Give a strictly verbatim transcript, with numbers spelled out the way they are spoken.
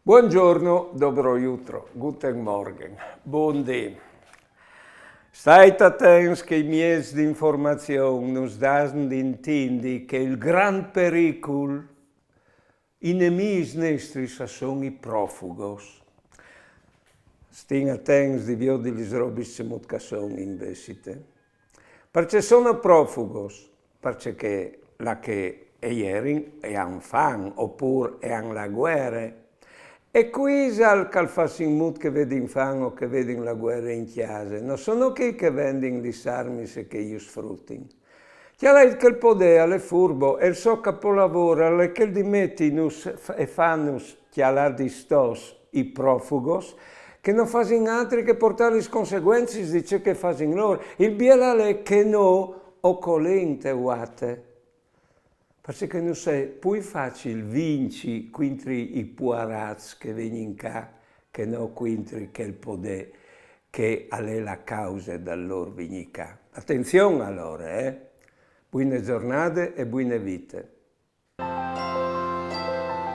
Buongiorno, dobro jutro, guten Morgen, bundì. Stait atents che i mieçs di informazion nus dan di intindi che il grant pericul, i nemîs nestris a son i profugos. Stin atents di viodi lis robis cemût che a son invezit. Parcè sono profugos? Parcè che là che a jerin a àn fam, opûr a àn la guere. E cui isal che al fâs in mût che a vedin fam o che a vedin la guere in cjase? No sono chei che a vendin lis armis e che ju sfrutin? Cjalait che il podê al è furbo e il so capolavôr al è chel di metinus f-, e fânus cjalâ distòs i profugos, che no fasin altri che puartâ lis conseguencis di ce che a fasin lôr. Il biel al è che nô o colìn te vuate. Parcè che nus è plui facil vinci cuintri i puarats che a vegnin ca che no cuintri chel podê che al è la cause dal lôr vignî ca. Atenzion alore, eh? Buine zornade e buine vite.